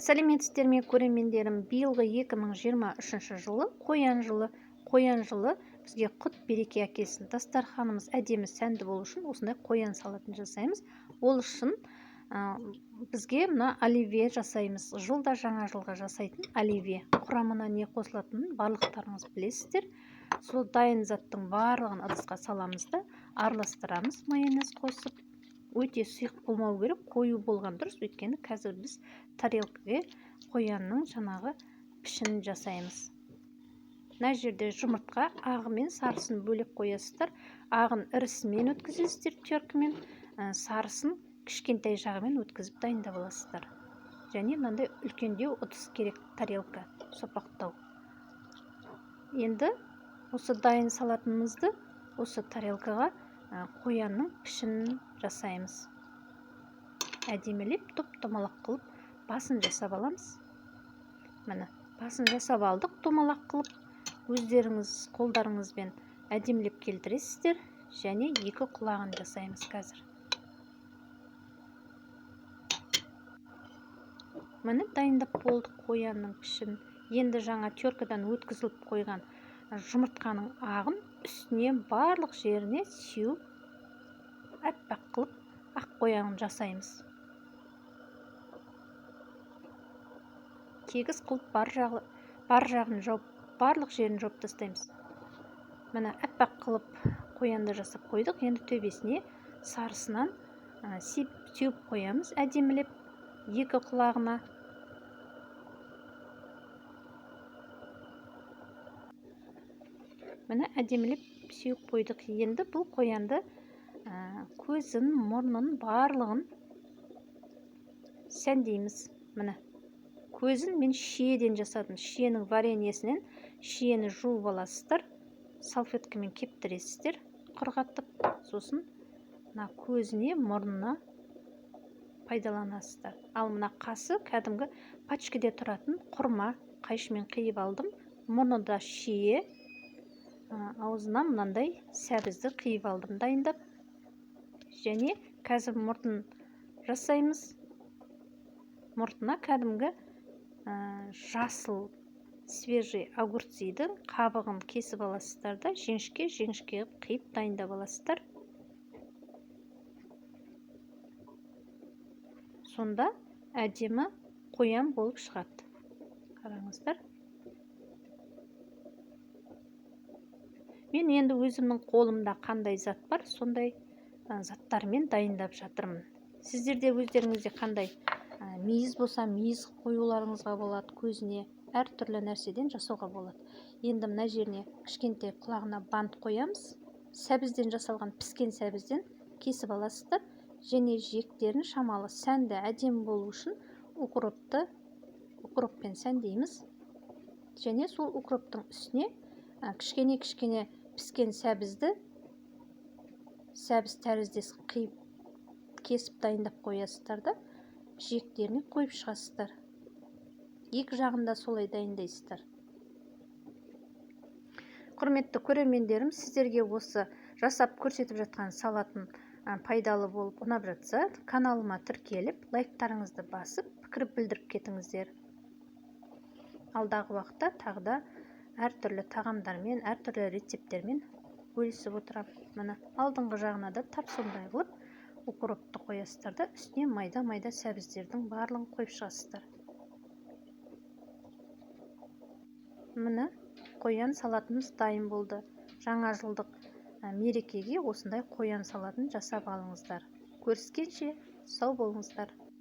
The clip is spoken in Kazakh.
Сәлеметсіздер ме, көрермендерім? Биылғы 2023 жылы қоян жылы. Қоян жылы бізге құт береке әкелсін. Дастарханымыз әдемі сәнді болу үшін осындай қоян салатын жасаймыз. Ол үшін бізге мына оливье жасаймыз. Жылда жаңа жылға жасайтын оливье. Құрамына не қосылатынын барлықтарыңыз білесіздер. Сол дайын заттың барлығын ыдысқа саламыз да араластырамыз майонез қосып. Өте сұйық болмау керек, қою болған дұрыс, өйткені қазір біз тарелкіге қоянның жаңағы пішінін жасаймыз. Мына жерде жұмыртқа ағы мен сарысын бөлек қоясыздар. Ағын ірісімен өткізесіздер теркімен, сарысын кішкентай жағымен өткізіп дайындап аласыздар. Және мынандай үлкендеу ыдыс керек, тарелка, сопақтау. Енді осы дайын салатымызды осы тарелкаға қоянның пішінін жасаймыз. Әдемілеп топ-домалақ қылып басын жасап аламыз. Міне, басын жасап алдық домалақ қылып. Өздеріңіз қолдарыңызбен әдемілеп келтіресіздер. Және екі құлағын жасаймыз қазір. Міне, дайындап болдық қоянның пішінін. Енді жаңа теркадан өткізіліп қойған жұмыртқаның ағын үстіне барлық жеріне сеуіп әппақ қылып ақ қоянын жасаймыз. Тегіс қылып бар жағын жауып, барлық жерін жауып тастаймыз. Міне, әппақ қылып қоянды жасап қойдық. Енді төбесіне сарысынан сеуіп қоямыз әдемілеп екі құлағына. Міне, әдемілеп сеуіп қойдық. Енді бұл қоянды көзін, мұрнын барлығын сәндейміз. Міне, көзін мен шиеден жасадым. Шиенің вареньесінен шиені жуып аласыздар, салфеткамен кептіресіздер, құрғатып, сосын мына көзіне, мұрнына пайдаланасыздар. Ал мына қасы кәдімгі пачкеде тұратын құрма, қайшымен қиып алдым. Мұрны да шие, аузына мынандай сәбізді қиып алдым дайындап. Және қазір мұртын жасаймыз. Мұртына кәдімгі жасыл свежий огурцидың қабығын кесіп аласыздар да жіңішке-жіңішке қылып қиып дайындап аласыздар. Сонда әдемі қоян болып шығады. Қараңыздар. Мен енді өзімнің қолымда қандай зат бар, сондай заттармен дайындап жатырмын. Сіздерде өздеріңізде қандай мейіз болса, мейіз қоюларыңызға болады, көзіне әртүрлі нәрседен жасауға болады. Енді мына жеріне кішкентай құлағына бант қоямыз. Сәбізден жасалған піскен сәбізден кесіп аласыздар. Және жиектерін шамалы сәнді әдемі болу үшін укроппен сәндейміз. Және сол укроптың үстіне кішкене-кішкене піскен сәбізді сәбіз тәріздес қиып кесіп дайындап қоясыздар да жиектеріне қойып шығасыздар. Екі жағында солай дайындайсыздар. Құрметті көрермендерім, сіздерге осы жасап көрсетіп жатқан салатын пайдалы болып ұнап жатса, каналыма тіркеліп, лайктарыңызды басып, пікір білдіріп кетіңіздер. Алдағы уақытта тағы да әртүрлі тағамдармен, әртүрлі рецепттермен бөлісіп отырамын. Міне, алдыңғы жағына да тап сондай қылып укропты қоясыздар да үстіне майда-майда сәбіздердің барлығын қойып шығасыздар. Міне, қоян салатымыз дайын болды. Жаңа жылдық мерекеге осындай қоян салатын жасап алыңыздар. Көріскенше сау болыңыздар.